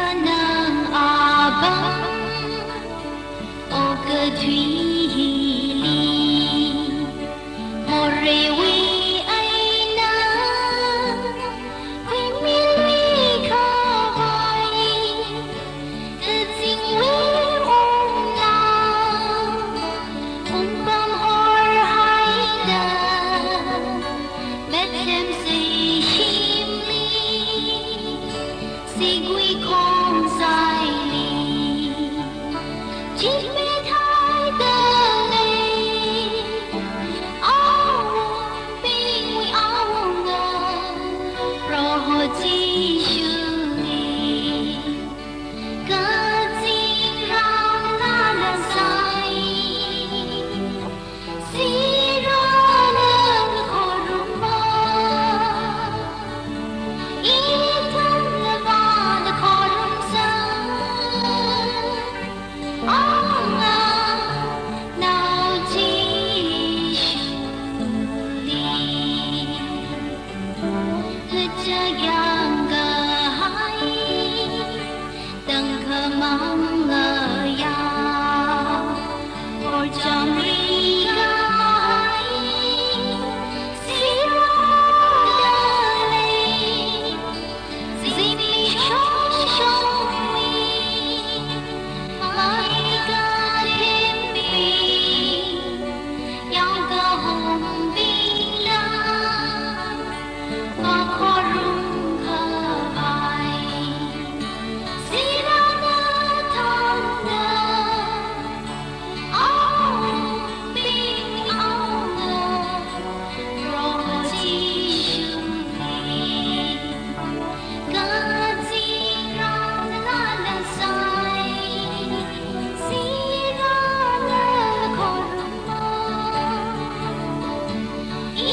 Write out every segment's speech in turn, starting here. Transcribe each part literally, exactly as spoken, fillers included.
Nang apam okathui hili, moreiwui eina, huimiluikhavai, kazingwui ungla, ungpamhorhaida, Bethlehem seishimli, siguikhongsaili, chipet haida lei, awungbingwui awunga, Proho Jishuli, kazingram nana sai, sirana khorum ma, ithumla vāda khorumsa, Aunga nao Jishuli. Hachak yangkahai, tangkhamang ngayā, orcham ringkahai, sirana lei, zimikshongshongwui, maikathembing, yangkahumbingla, makhorumkhavai, sirana thangda, awungbing Aunga, Proho Jishuli, kazingram nana sai, sirana khorum ma,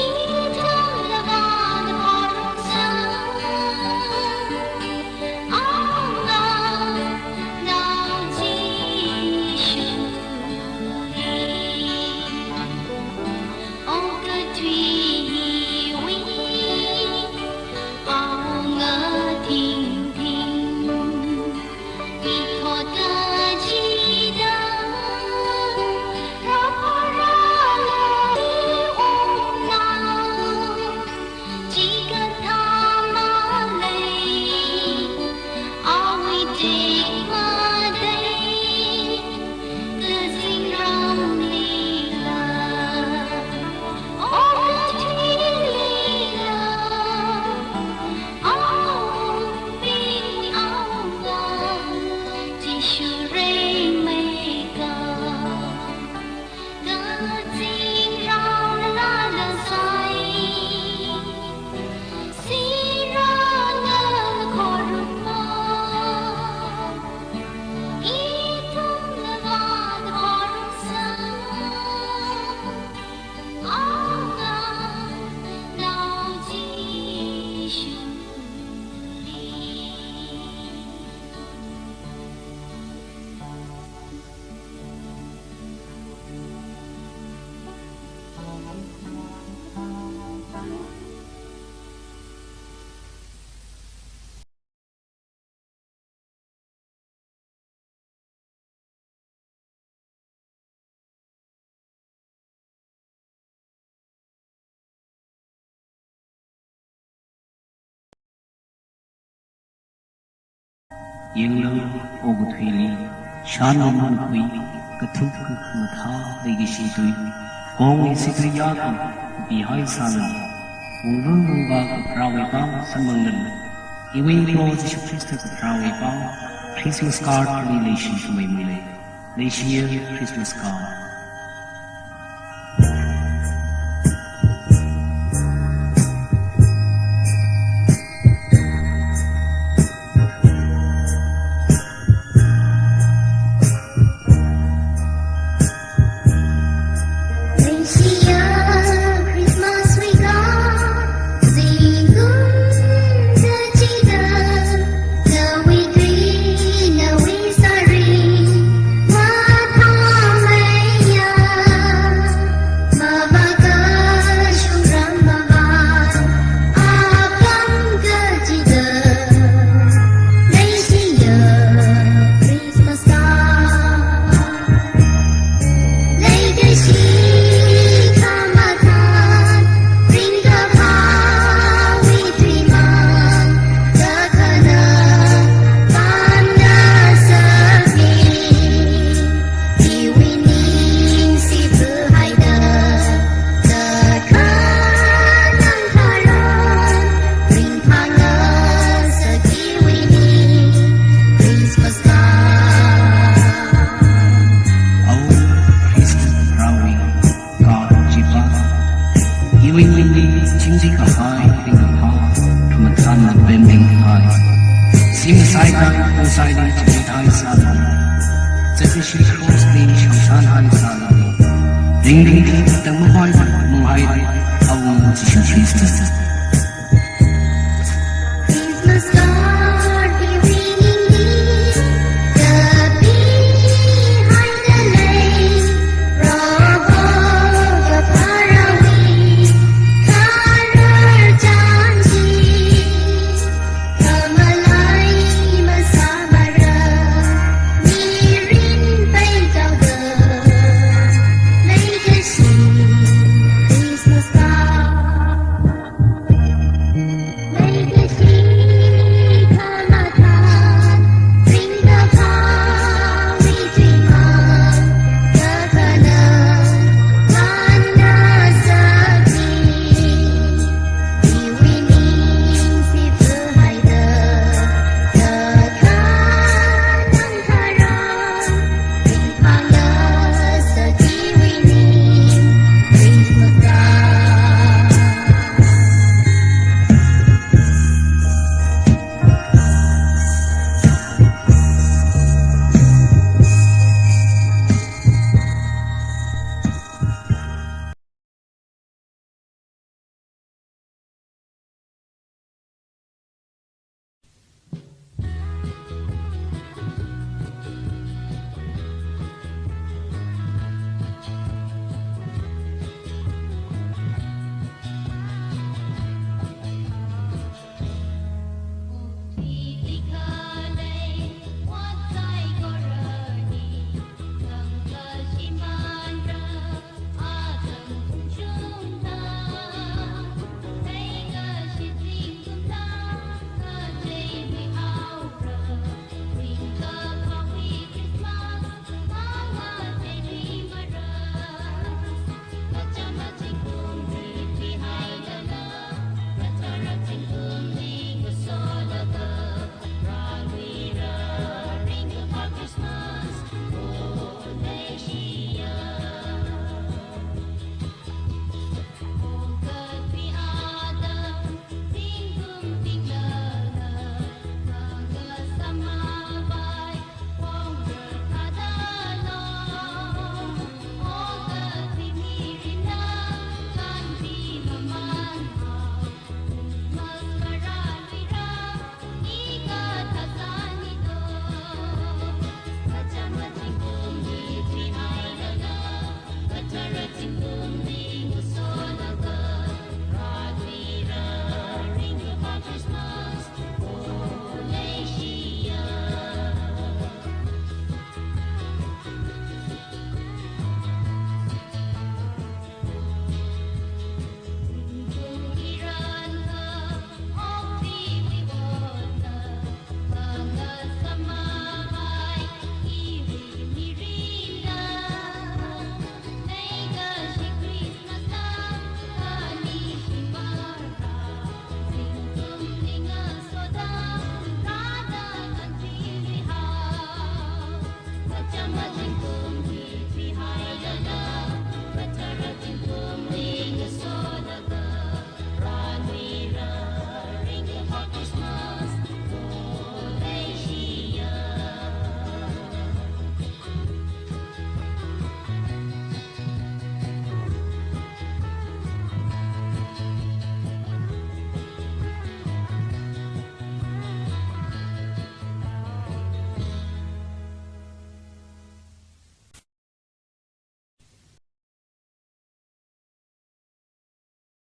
ithumla vāda khorumsa, Aunga nao Jishuli. Okathui hiwui awunga thingthing, ithot kachida, rāpharāla iwungnao, chikathā malei, awui tekmatei, kazingramlila, okathuilila, awungbing Aunga, Jishu reimeikha, kazingram nana sai, sirana khorum ma, ithumla vāda khorumsa, Aunga nao Jishuli. Yanglu, okathuili shānlun mungkhui, kathuk khangathā leikashi tui, kong isitui yākha, kapihai sālala, wungrung wungvā kapharāwui pao samphanglu. Iwui Proho Jishu Khrista kapharāwui pao, Christmas card li leishi khamei malei. Leishiya Christmas card. Ningli chingri kahai ringkaphā, khamathan mapemning hai. Singsaida, kungsaili chingri thai sālu. Zakkashili cross li shangshan hai sālu. Ringringli tangmavai munghaili, Awunga Jishu Khrista